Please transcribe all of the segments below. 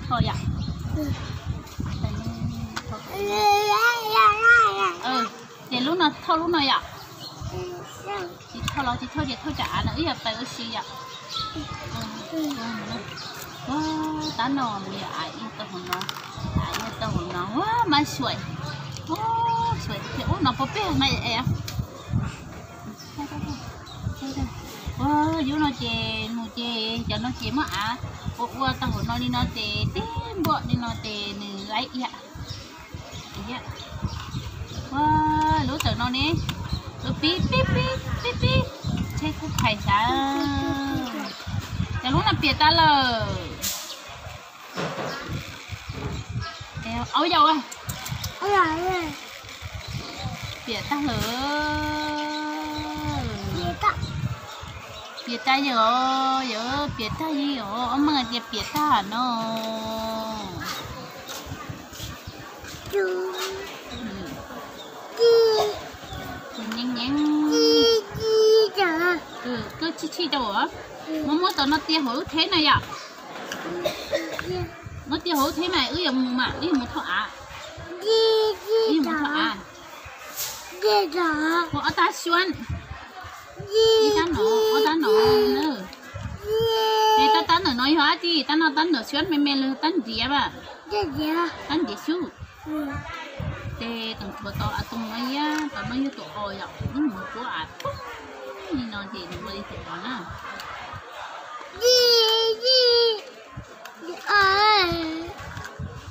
Yom. Ces lub no thauj lub no yom. Tsis thauj los tsis thauj ces thauj cov av no wb yuav pais ua si yom. Tab no mus yog av ib tau hauv no, av ib tau hauv no, ua mas suav, suav tiag. Ub, no puas peb mas es. Ua yub no ces mus ces cov no ces muab av ua ua tau hauv no li no ces tib npuaj li no ces nws laib iam. Ua lub tawm no ne, pib pib pib pib pib, tsheb kuj phais xyav. Cov lub no piam tag lawm. Au yau, piam tag lawm. Piam tag yawm, yawm piam tag yawm, ob meeg tias piam tag no. Koj tshij tshij rau, muab muab tom no tia hauv lub theb na yom. Muab tia hauv lub theb mas wb yuav mus mas wb yuav mus thauj av. Wb yuav mus thauj av. Ua ob tab xyuab. Tab no, ob tab no. Es tab tab ntawm no yog dab tsi? Tab no tab ntawm xyuab me me los tab ntiav mas? Tab ntiav xyuab. Ces tseem tshuav tau av too no thiab, tau no yog tus os yom, wb mus rub av poob li no ces nws ua li tus os na.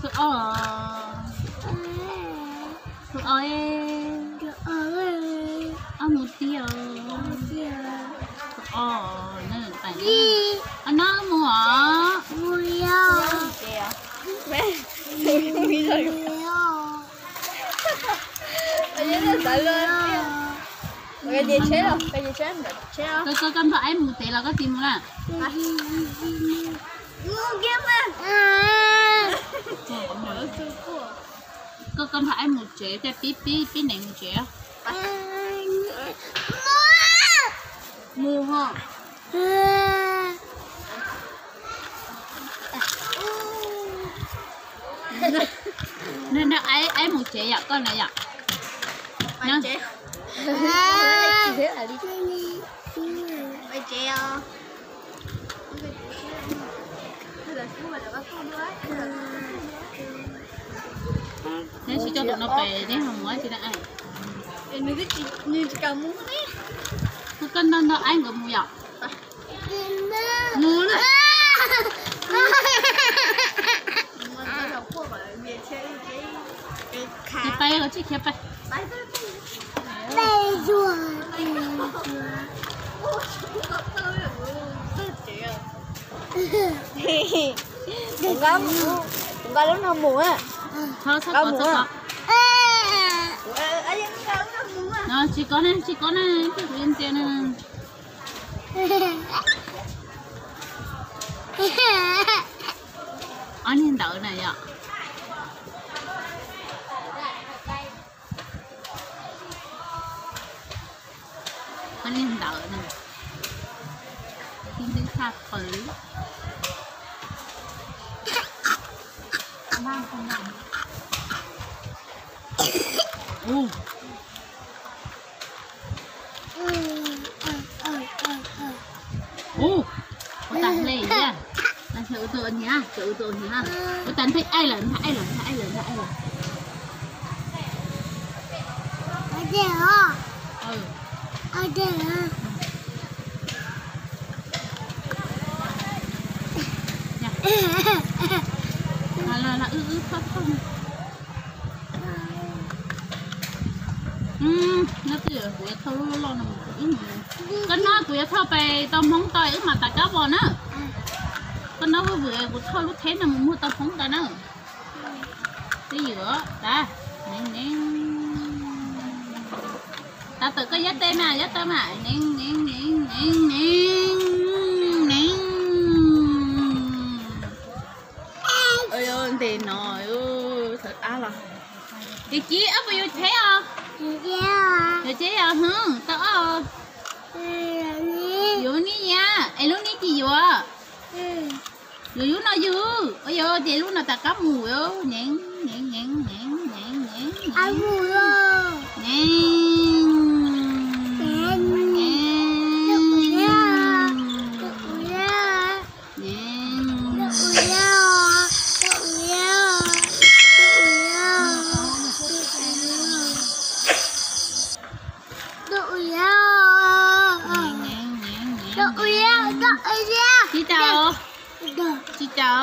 Tus os, tus os, os mus tiag. Tus os, os no mus os. Koj, koj nrog aib mus tsev los koj tsis mus na? Koj, koj nrog aib mus tsev, pib pib pib nees mus tsev. Mus ho. Nrog aib mus tsev yom, koj na yom. Neb tsis coj tus no pem neb ho mus dab tsi na? Koj nrog nrog aib nkawd mus yom. Mus na. Tsis pais, tsis khiav pais. Kuv nqa lub no mus. Txhob kov, txhob kov. Tsis kov na, tsis kov na, kuv yeej ntxias na. Ob niag ntawd na yom. Ob niag ntawd na. Tib ntxwb tshaj plaws. Ub, ua tas hle thiab. Ua tas hle thiab. Ua tas nthe aib lawm, nthe aib lawm, nthe aib lawm, nthe aib lawm. Los los wb wb thauj thauj. Nyob twj ywm kuv yuav thauj lub loj loj no mus wb mus. Koj nyob kuv yuav thauj pem tau Hmoob tau wb mam tas kab vos na. Koj nyob vwm vwm kuv thauj lub theb no mus muag tau Hmoob tau na. Twj ywm tas, neeb neeb. Tas tawm koj yab tej mas, yab tej mas, neeb neeb neeb neeb neeb neeb. Ntes no, sawv ab los. Ces Cib, ob puas yuav tsheb os? Yuav tsheb os, hwv, tau ob. Yuav lub nib ya, es lub nib tsis yuav. Yus lub no yus, ua yog ces lub no tas qab mus, nyeev nyeev nyeev nyeev nyeev nyeev nyeev nyeev. Tsis tau, tsis tau.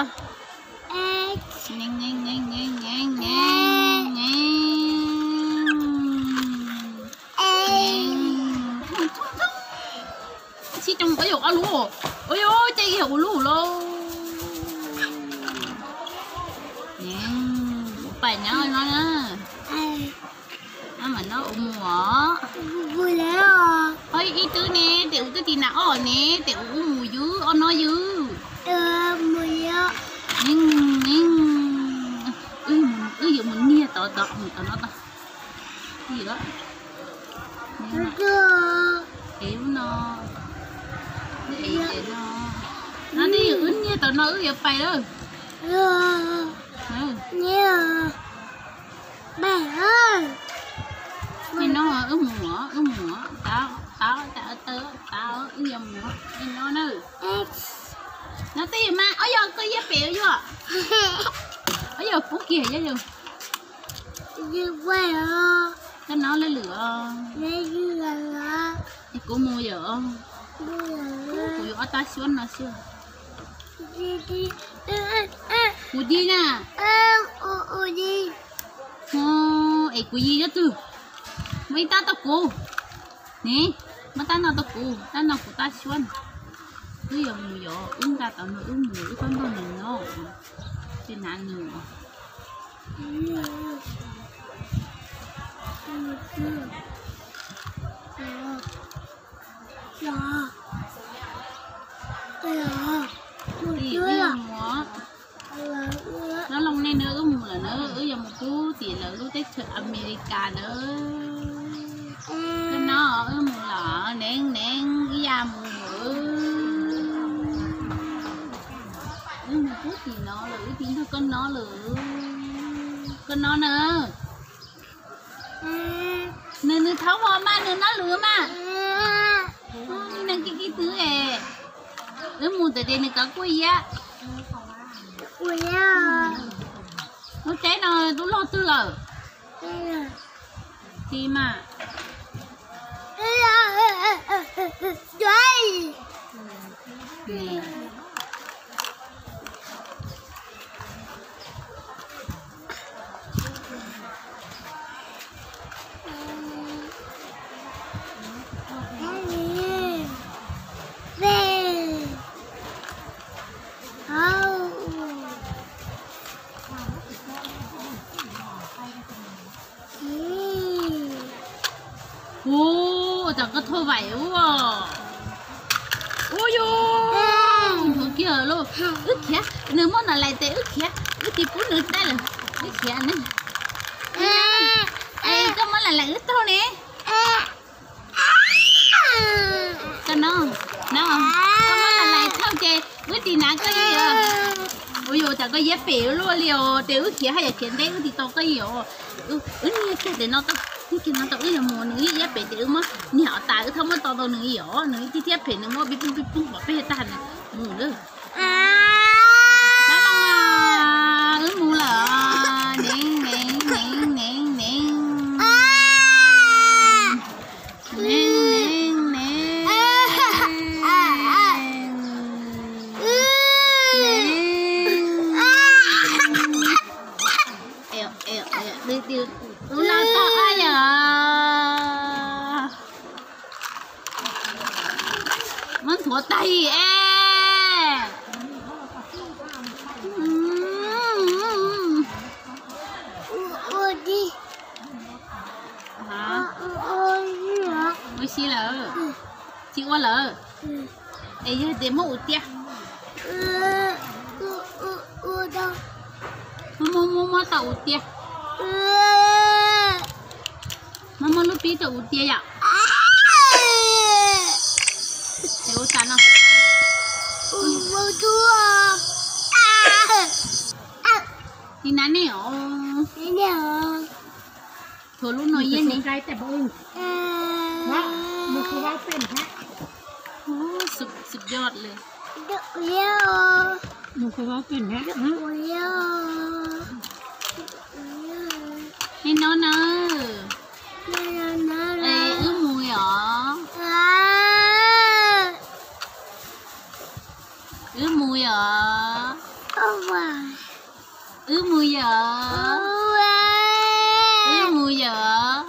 Tsis coo, ua yog ob lub, ua yog ces yog ua lub lauj. Ua pais nyob no na. Mam no ua mus os. Ho ib twb ne, tes ua twb tis nas ob ne, tes ua mus ywg, ob no ywg. Wb yuav mus niag tod tod, mus tod no tod. Es lub no, es no, no ne, wb niag tod no wb yuav pais lawm. Nim no wb mus, wb mus, tau, tau, tau, tau, wb yuav mus, nim no na. No twb yog mas, ob yog koj iab pem yog, ob yog pub kiag yog. Koj no lwj lwm os. Es kuv mus yom. Kuv yuav ob tab xyuab no xwb. Kuv ci na. Es kuv yi nyob twg? Muaj ib tab tau kuv ne, muaj tab no tau kuv, tab no kuv tab xyuab. Wb yuav mus yom, wb nqa tau no wb mus, wb pab nrog nws nyob, tsis hnav nws. Wb yuav mus, no loo ne na, wb mus lawm na, wb yuav mus pub tim lawv lub teb chaws Amelikas na. Koj no wb mus los neeb neeb ib yam mus. Wb mus pub tim no lawm, wb tig nrog koj no lawm. Koj no na. Nws, nws thaub mos mas nws no lwm mas. Neeg kib kib twb es. Wb mus ntawd ces nws kav kuj iab. Lub teb no lub log twg lawm? Ti mas. Ua, tam koj thauj vaim ua. Ua yus, nthuav kiag lauj. Wb khiav, nws muab nas lais tes wb khiav, wb tig pub nws dab lawm, wb khiav ne. Es koj muab nas lais wb taug ne. Koj no, no, koj muab nas lais taug ces wb tig hnav koj li os. Ua yus, tam koj iab pem luaj li os, ces wb khiav haj yam khiav nteb wb tig tau koj li os. Wb niag kiag tes no tau, niag kiag no tau wb yuav mus, nws ib iab pem ces wb muab niag hov tas wb txhob muab to tau nws li os, nws ib tiag thiab phem nws muab pib poob pib poob pom peb tag nws mus lawm. Wb mus lawm, neeb neeb neeb neeb neeb. Neeb neeb neeb. Tus no tog ab yam. Muab nthuav tag es. Ua si lawm, tsis ua lawm. Es yog tias muab ua tiag, muab muab muab tau ua tiag, muab muab lub pib tau ua tiag yom. Es ua tas no. Nim no ne os, thuav lub no yeej ne. Suj yog li. Nim no na, es wb mus os. Wb mus os. Wb mus yom. Wb mus yom.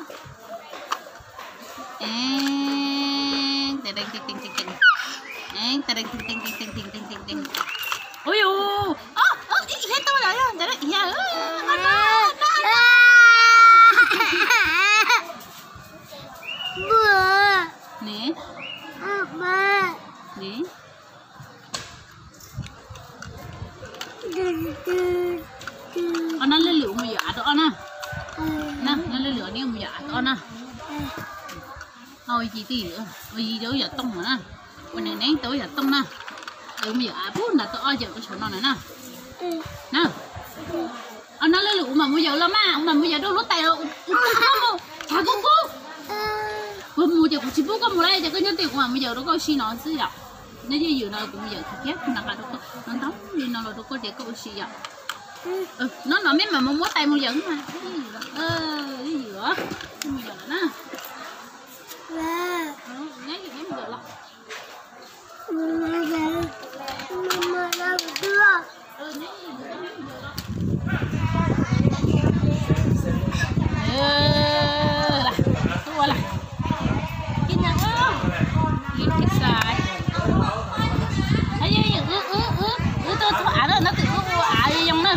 Ua yus, ib tug lawm, ntawd ib yam. Ni, ni. Ob nab lwj lwm mus yawm av tau ob na. Nab lwj lwm ob nab mus yawm av tau ob na. Ua yig tau yam tooj na. Ua neeb neeb tau yam tooj na. Mus yawm av pub nrad tau ob yawm rau saum no na na. Ob nab lwj lwm ua mam mus yawm los mas, ua mam mus yawm rau lub tais los ua koj mus tshav kub kub. Kuv mus ces kuv tsis pub koj mus lawm ces koj nyob twj ywm, kuv mam mus yawm rau koj ua si no xwb yom. Nyob twj ywm no kuv mus yawm kiag kiag nqa rau koj, no ntau li no los rau koj ces koj ua si yom. No no me mam mus muab tais mus yawm mas. Twj ywm os, mus yawm los na. Nyob twj ywm mus yawm los. Wb tuaj thauj av na, nyob twj ywm wb ua av zoo na.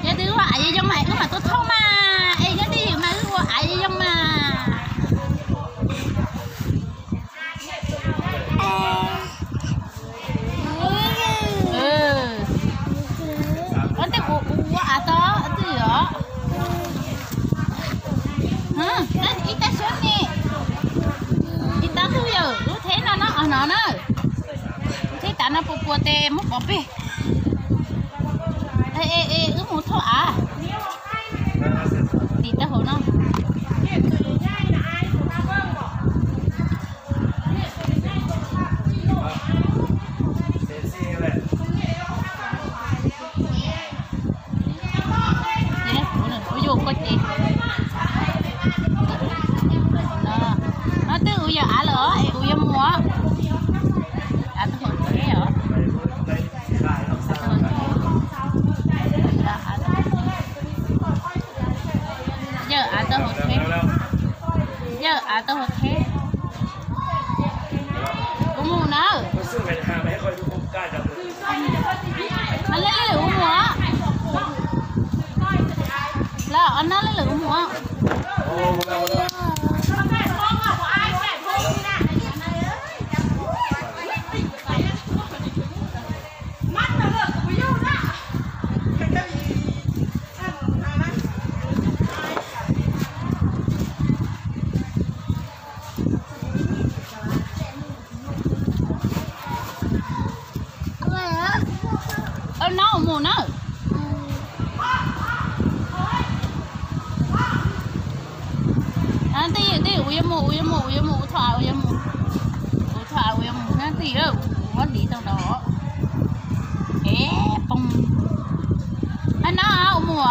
Nyob twj ywm wb ua av zoo mas wb mam tuaj thauj mas, es nyob twj ywm mas wb ua av zoo mas. Ob ntej kuv ua av tau twj ywm os. Ib tag suab ne, ib tag ntug yawm lub theb no no os no na. Lub theb tav no puas puas tes muab pov peg. Es wb mus thauj av tim taub hau no. Kuv yuav koj ces no twb kuv yawm av lawm os, es kuv yuav mus os. Av tau hauv theb os. Yawm av tau hauv theb, yawm av tau hauv theb. Kuv mus na. Ob nab lwj lwm kuv mus. Los ob nab lwj lwm kuv mus. Nab mus na. Twj ywm, twj ywm, kuv yuav mus, kuv yuav mus, kuv yuav mus, kuv thov av, kuv yuav mus, kuv thov av, kuv yuav mus na twj ywm, kuv muab hliv tau ntawd. Es poob. Nab, mus.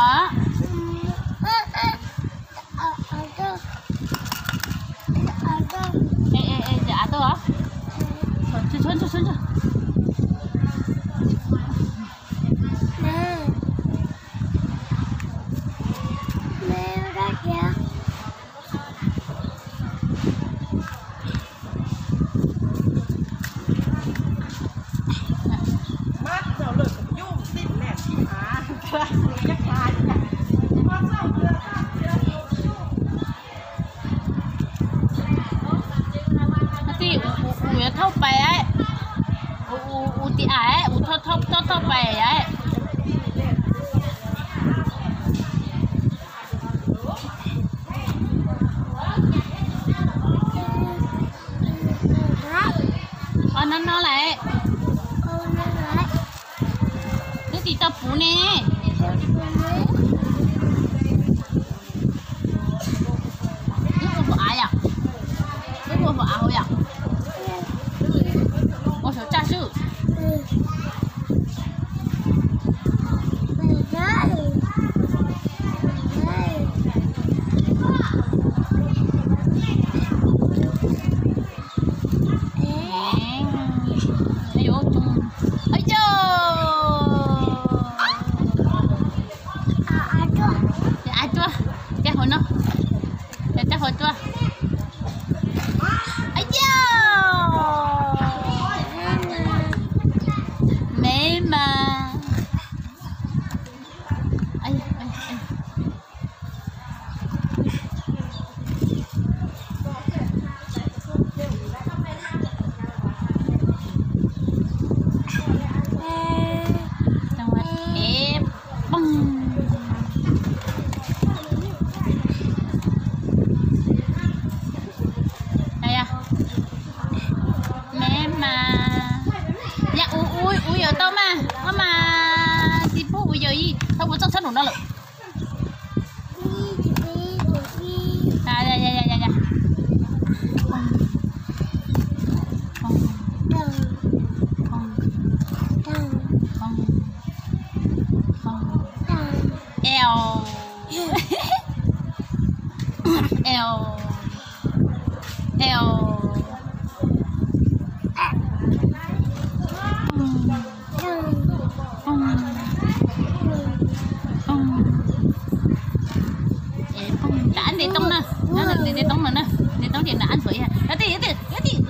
Tij, kuv yuav thauj pais, kuv tim av, kuv thauj thauj pais. Os, no no lawm. Twb tsis tau puv ne. Wb ua hauv av yom? Wb ua hauv av hauv yom? Ua saum tsaj xwb. Ua av tuaj, cab hauv no, cab hauv tuaj. Me mas. Me mas, yam ub ub ub yawm tau mas, ua mas tsis pub ub yawm ib, tau ua txoj txhob num no lawm. Eo. Eo. Eo. Nram ab nte toob na, nte toob no na, nte toob ces nram ab nthuav ib, yog tias, yog tias,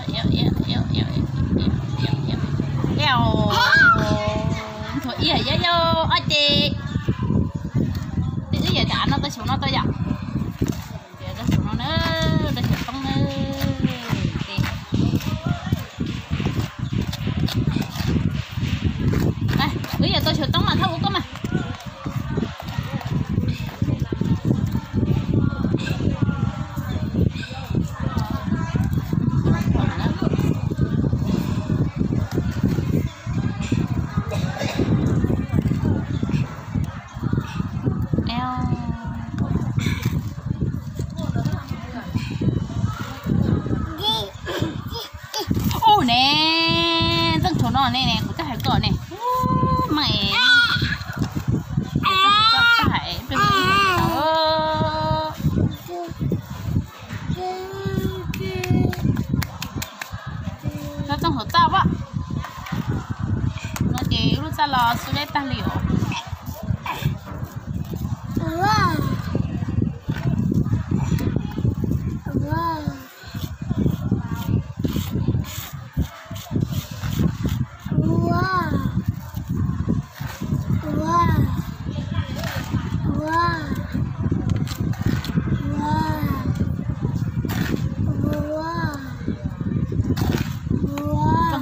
yog tias nws nte toob, nthuav ib yam yau ob ces. Ces wb yawm cov av no tau xyaum no tau yom. Ces tau xyaum no na, tau xyaum toob na. Ces wb yawm tau xyaum toob mas thauj ua koj mas. Ub ne, txoj thaum no ne, kuv twb hais koj ne. Ub, mas es, txoj txooj hauv txaj pom no ces lub txaj los xu deb tag li os.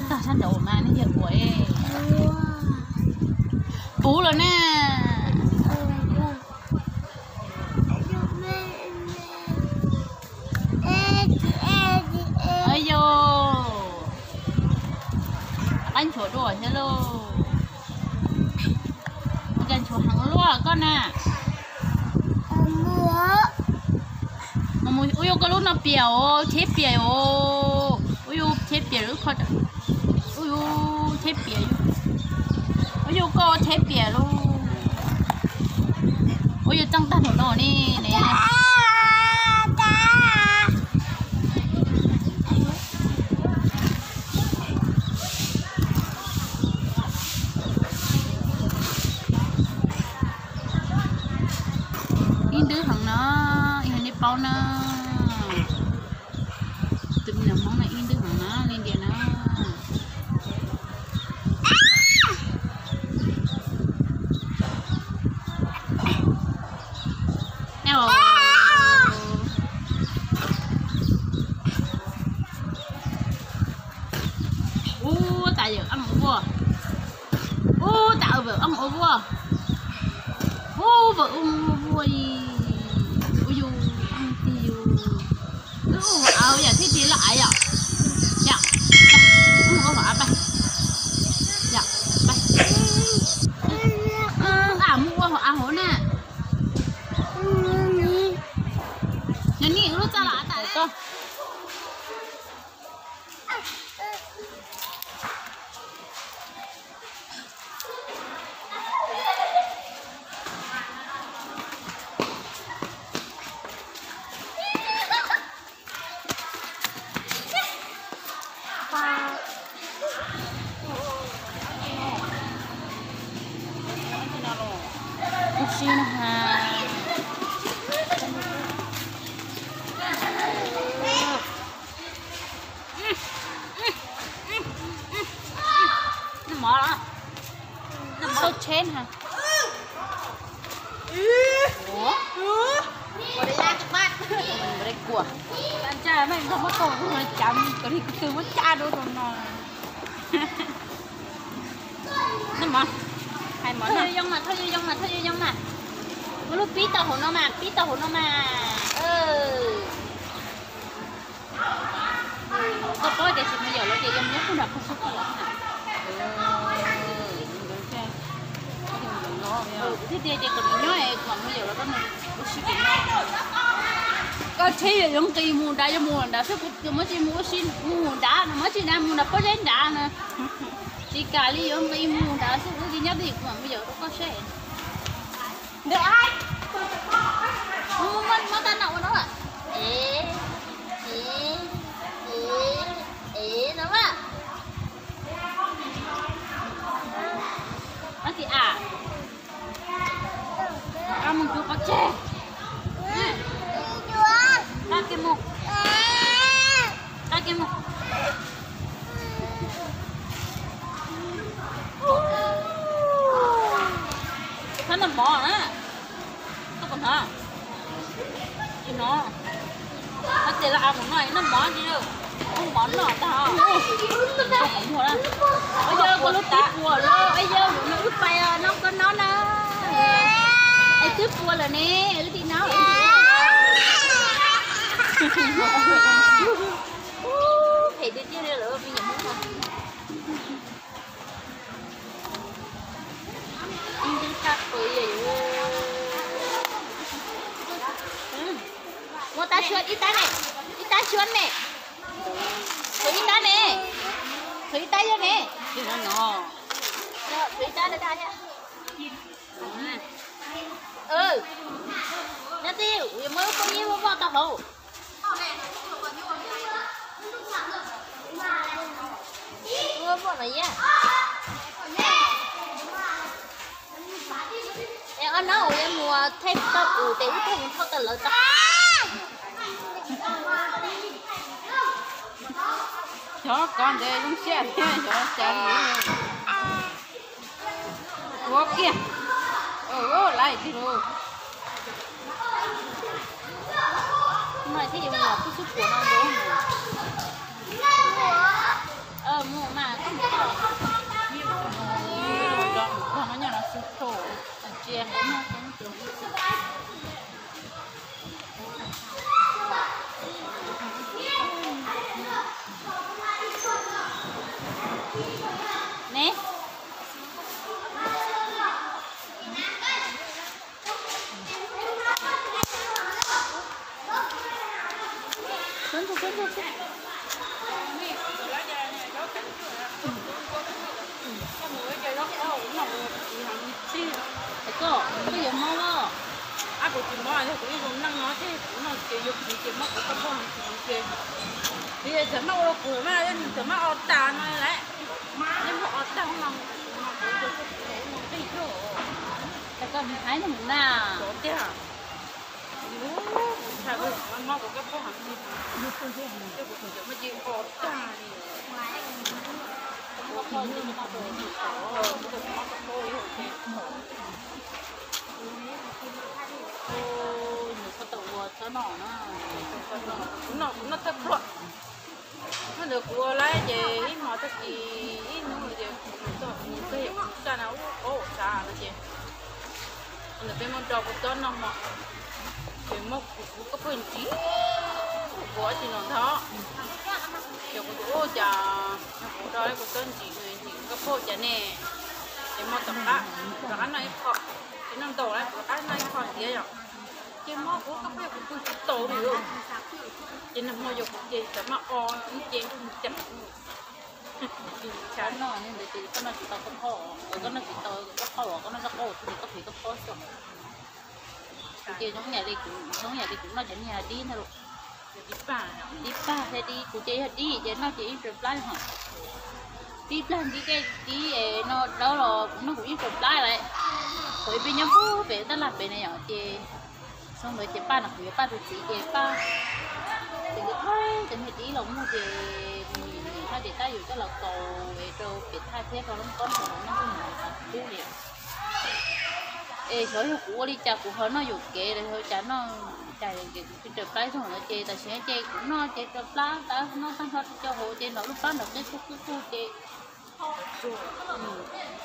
Tag sab nraud mas nej yawg ua. Puv lawm na. Yog, qaib nchuav dua thiab lauj. Cas nchuav heev luaj koj na. Ua yus koj lub no piam os, cheb piam os. Ua yus cheb piam lub kho, ua yus cheb piam, ua yus koj cheb piam lauj. Ua yus txeej tag npaum no ne ne. Ib ntwb heev no, yog nej paub na. Tus me nyuam Hmoob no ib ntwb heev na, li ntias na. Ub, tas yawm eej ua vuaj. Ub, tas vawm eej ua vuaj. Ub, vawm eej ua vuaj, ua yus eej tig yus. Wb ua hauv av yom, thiaj tig laj av yom. Yom, wb ua hauv av pais. Yom, pais. Tsheb na. Ua, ua dej kuam. Ua dej kuam. Ua dej kuam, muab tau kuv cav kom li kuv twb muab cab dua rau no. Noj mov, hais mov no. Thauj yoo mas, thauj yoo mas, thauj yoo mas. Muab lub pib tau hauv no mas, pib tau hauv no mas. Koj paub tias tsis mus yawm los ces yuav mus nyob puag nram qhov sub ko los na. Kuv thiaj tias ces kom nws nyob es kom mus yawm los koj mus ua si pem no. Koj tsheb yuav nqis mus nrad, yuav mus nrad xwb, kuv muab tsis mus ua si, mus nrad no, muab tsis nrad mus nrad pob zeb nrad na. Tsis kam li, yuav nqis mus nrad xwb, wb li nyob twj ywm, kuv mam mus yawm rau koj seb. Ntawd, muab, muab tab no ua no. Ev, ev, ev, ev no mas. Ab, mus cuag pov tseg. Qab kiag mus. Qab kiag mus. Thab noj mov na. Koj puas hnov? Tsis hnov. Hais tias los a mus noj noj mov tsis, ua mov noj tag. Ua yawg, kuv lub tib puas lawm, ua yawg, no wb pais noj koj noj na. Es twb puas lawm ne, wb tib noj. Phem tiag tiag li lawm me nyuam Hmoob no. Muab tab suab ib tab ne, ib tab suab ne. Thov ib tab ne, thov ib tab yog ne. Thov ib tab da da thiab. Nyob twj ywm, muab lub pob zeb voj voj tau hauv. Voj voj no yam. Es ob no uas yuav mus thaij tau kuv ces wb tuaj mus thauj tau lawv tau. Xyov kov ntev zoo siab thiab xyov cas li. Ua kiag. Laiv tig lus. No thiaj yuav mus kuj xub puas no ntau. Mus mas koj mus tau. Nyob no xub rau. Ntsia nqaij muag. Ne. Koj, koj yuav mob os. Ab, kuv tsis mob, yog kuv ib zoo neej no thiab kuv no ces yuav kuv ces mob kuv koj phob heev tsis heev ces, kuv txawm maj ua rau kuv mas yog nws txawm maj o tas no lawm, yeej maj o tas no, kuv no kuv ua rau kuv ua nqi rau. Cas koj mus haib no mus na. Tiag. Ntshai mob kuv koj phob heev, kuv txawm maj o tas li. Nws koj tau ua txob no na, kuv noj thawj pluaj. Hnub ntawd kuv ua laib ces ib hmos tag kis ib hnub ces kuv mus txog kuv mus txog yam kuv tsa na ub qaub ua tsav no ces, ntawm peb muab do kuv txob noj hmo, ces muab kuv koj phob ntsim, kuv ua tsis noj ntag. Ces kuv tus ub cas kuv do kuv txob ntsim ntsim koj phob cas ne, ces muab tom qab, tom qab noj ib qho, ces noj ntau lawm tom qab noj ib qho tiav yom. Ces mob kuv koj phob kuv pw tsis tau li. Ces nag hmo yog kuv ces txawm maj o ib ce ntuj mus cam. Koj noj tsis tau koj phob, koj noj tsis tau koj phob, koj noj koj phob, koj phem koj phob xwb. Kuv ces zoo yam li kuv, zoo yam li kuv noj cov niag dib ntag lauj. Dib pag thiab dib, kuv ces yog dib ces noj ces ib plag plab hos. Dib plag dib dib es no dawb los kuv noj kuv ib plag plab lawm. Kuv ib peb nyob pem tab laj pem na yom ces xyoo ntawd ces Paj no kuv yuav Paj tus txiv ces Paj ces nkawd thauj cov niag dib los muag ces mus nim nim no ces tab yus coj los kaus es rau pem thaj thiab rau lub kob ntoo no noj xwb mus qhov kub li. Es xyov yog kuv ua li cas kuv ho noj yuam kev los yog cas noj, cas yuam kev kuv raws plab zoo lawm ces tam sim no ces kuv noj ces raws plab, noj tag nrho rau cov hauv ces nrov lub plab nrov qib qug qig qug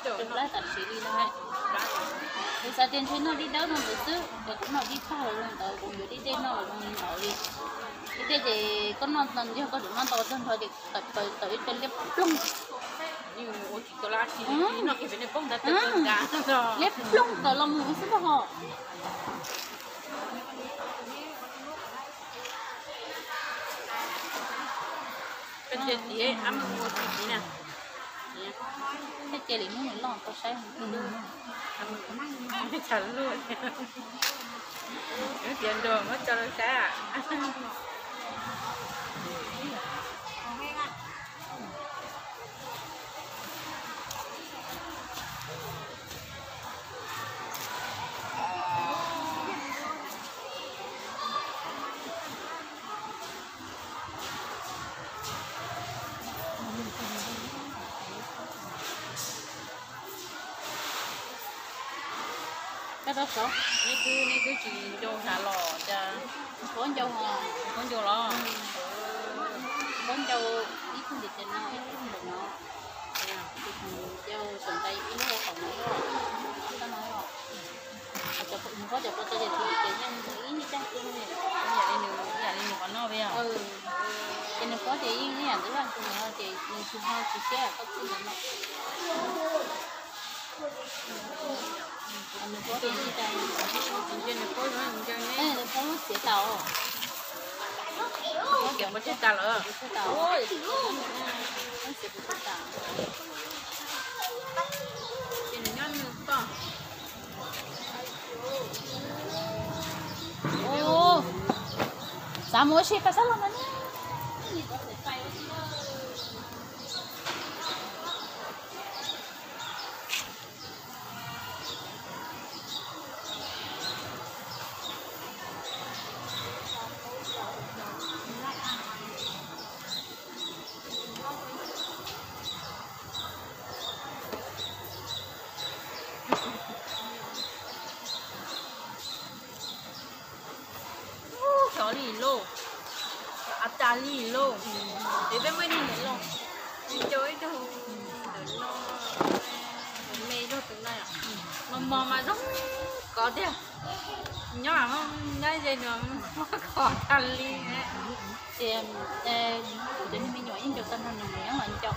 ces raws plab tam sim li no. Kuv xav tias ntshe noj dib dawb no ntawd xwb, ces kuv noj dib tag los ntawd kuv yuav dib dej noj los zoo li ntawd li. Dib dej ces koj noj, yog koj tseem noj ntau tag nrho ces tawm ib co liab ploog. Liab ploog tawm los mus xwb ho. Thiaj cia li muab nws loj tau saib. Tias nrog muab tso rau saib. Koj tau sov, nej twb, nej twb tsis ncau nrad los cas? Nws qhuav ncau, nws qhuav ncau los? Nws qhuav ncau ib tug ntim tes no, ib tug ntim no. Ces nws ncau saum nqaij ib lub hauv paus no, ib lub no. Nws qhuav cov ko taw ces tus ces yeej ib nyuag caj xwb ne. Yam li nws, yam li nws qhuav noj li os. Ces nws qhuav ces yeej ib yam ntawd, ces nws tsis ho tsis siab koj txib ntawd no. Nws qhuav ces yeej, nws qhuav lub txiav tau. Qhuav ces puas tseg tas lawm? Puas tseg tas. Lub txiav puas tseg tas. Ces nws nyob nws koj. Xav mus ua si pais sab los no ne. Xyov li lauj, av tas li lauj. Ces peb muaj ib niag niam loj, nws nco ib tug ntawm no, me zog tus no, mos mos mas zoo kov tiag. Nyob, nyob ze nws muab kov tas li. Ces kuv cov niag me nyuam yeej nco tag nrho nws, nws yeej los nco.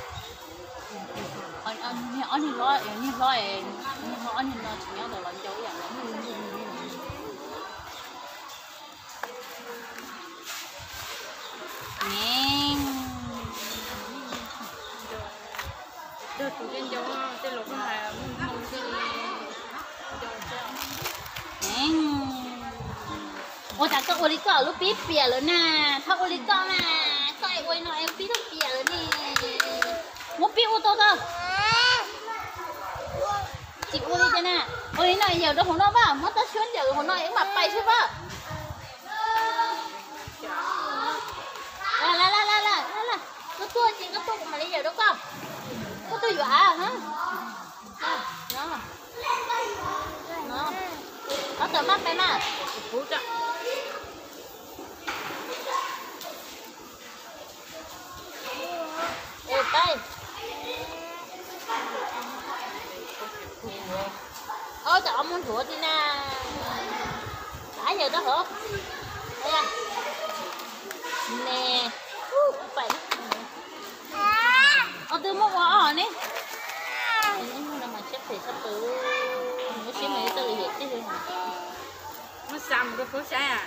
Niag ob niag hlob, niag hlob, niag hlob ob niag no tsis nyob ntawd los nco ib yam nkaus. Ua cas koj ua li koj lub pib piam lawm na, txhob ua li koj mas, koj ua li no es pib lub piam lawm ne. Muab pib ua tau tau. Tsis ua li cas na, ua li no yawm rau hauv no vaj, muab toj suab yawm hauv no wb mam pais xwb vaj. Koj tuaj ces koj tuaj kuv mam li yawm rau koj. Koj tuaj yuav av. Ob tawm maj pais mas. Es pais. Ob tawm ob muab nthuav ti na. Ab yawm rau hauv. Ne. Pais. Ob tug muab ua os ne. Siab phem tshaj plaws, lub siab nws txawj li yam tiag li. Muab xa mus rau khaub saib.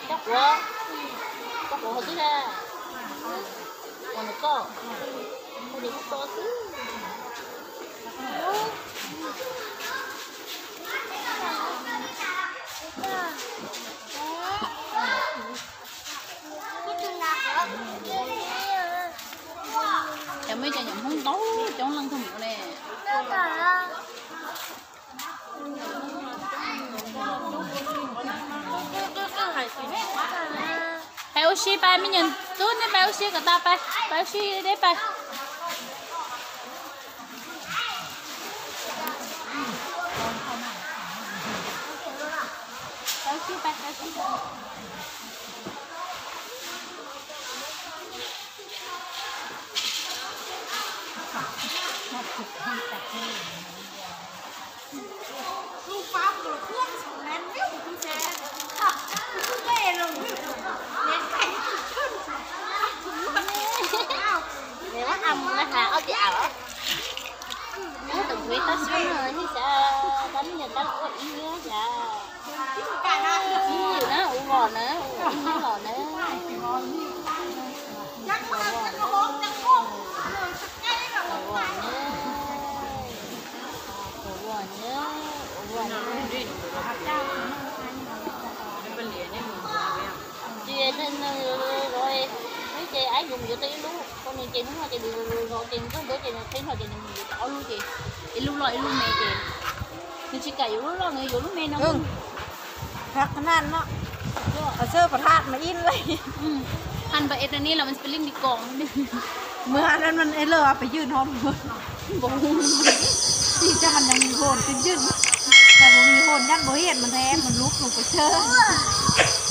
Koj quav, koj quav hauv twg na? Ua nws koj, ua nws koj xwb. Ua si pais, me nyuam tub, nej pais ua si kom tau pais, pais ua si nej pais. Pais ua si pais, pais ua si. Nws muab am na has ob ceg awm. Nyob tus kuv tab xwb no, nej xav tab me nyuam tab ua ib yam. Ib yam na, ua vos na, ua ib yam los na. Ua vos na, ua vos na, ua vos na, ua vos na. Ces nws los, nws ces ab yuav mus yuav tau ib lub, tau nws ces hnub no ces nws los ces nws kawg ntuav ces nws qhib no ces nws mus yuav tau ob lub ces ib lub loj ib lub me ces nws tsis kam yuav lub loj, nws yuav lub me no. Phab qhab naj no, xwb phab thaj mas ib leeg. Phab naj es tas ni los mas peb leej di kos. Mws ha nan man es lawm peb ywj no, npau hu, tij coj mas nees hôn twb ywj, cas mus hôn nyob npau hiam mas ntev mas lub hlus pes tsawg.